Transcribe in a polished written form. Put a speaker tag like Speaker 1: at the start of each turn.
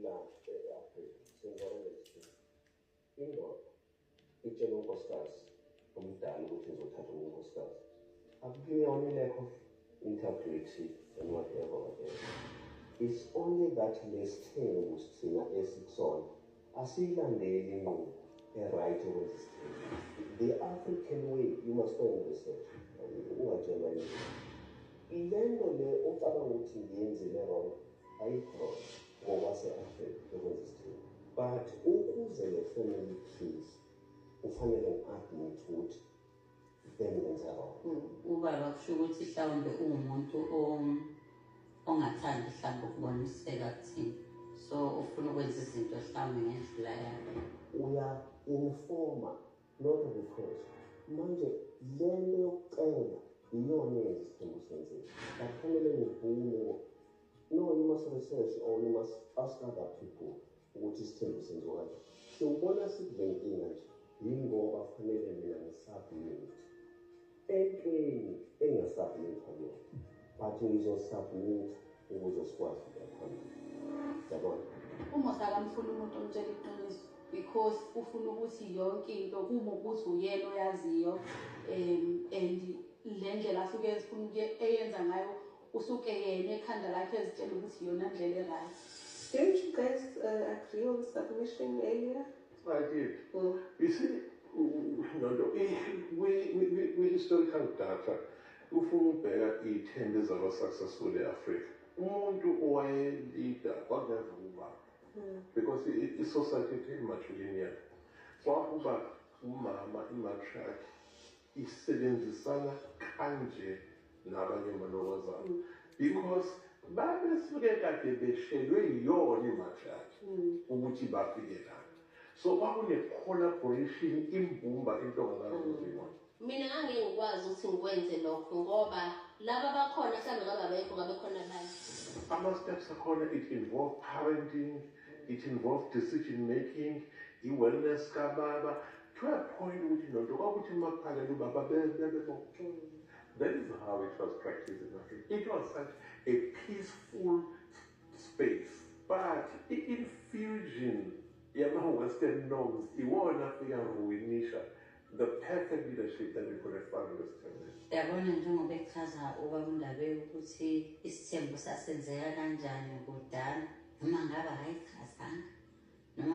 Speaker 1: La e-Afrika senziwa kanjani isithembu? Indoda itshela unkosikazi omdala ukuthi ngizothatha unkosikazi. Akuyona i-lack of integrity and whatever, whatever. It's only that lesithembu thina esikusona asiyilandeli inqubo e-right yokwenza isithembu. The African way, you must go and research, ungatshelwa yini le nto le ocabanga ukuthi ngiyenzile wrong. Ayikho wrong ngokwase-Afrika yokwenza isithembu, but ukuze le family please, kufanele ngi-admit ukuthi bengenze wrong.
Speaker 2: Ubaba kusho ukuthi mhlawumbe uwumuntu ongathandi mhlawumbe ukuboniseka kuthina, so ufuna ukwenza izinto mhlawumbe ngendlela yakhe.
Speaker 1: Uya-informa, not request. Manje le nto yokucela iyona eyenza isithembu senzeke, but kufanele ngivume. No, you must research or you must ask other people ukuthi isithembu senziwa kanjani. Siwubona sikule nkinga nje yingoba kufanele mina ngisubmit entweni engasubmithwa kuyona, but ngizosubmit ukuze sikwazi ukuya phambili, yabona.
Speaker 3: UMusa akamfuni umuntu omtshela iqiniso because ufuna ukuthi yonke into kube ukuthi uyena oyaziyo, and le ndlela asuke efuna eyenza ngayo, usuke yena ekhanda lakhe ezitshela ukuthi iyona ndlela e-right.
Speaker 4: Didn't you guys agree on submission earlier?
Speaker 5: I did. You see, no, we historical data, ufuna ukubheka iy'thembu ezaba-successful e-Afrika, umuntu owayelida kwakungeve ubaba, because i-society ethu i-matrilineal. Kwakuba umama, i-matriarch, isebenzisana kanje nabanye amalokazana, because babesuke kade beshelwe yiyona i-matriarch ukuthi bafike la. So kwakune-collaboration, imbumba into ongakaze uzibona.
Speaker 6: Mina ngangeke ngikwazi ukuthi ngikwenze lokho ngoba laba bakhona mhlawumbe ngabe abekho, ngabe khona abanye.
Speaker 5: Ama-steps akhona, it involve parenting, it involve decision making, i-wellness kababa, to a point ukuthi nonto kwakuthi uma kuphakela ubaba bebebonke. That is how it was practiced in Africa. It was such a peaceful space, but i-infusion yama-Western norms iwona afika ruinisha the perfect leadership that we could have found with this.
Speaker 2: Yabona, njengoba echaza ubaba uNdabeni ukuthi isithembu sasenzeka kanjani kudala, noma ngabe akayichazanga.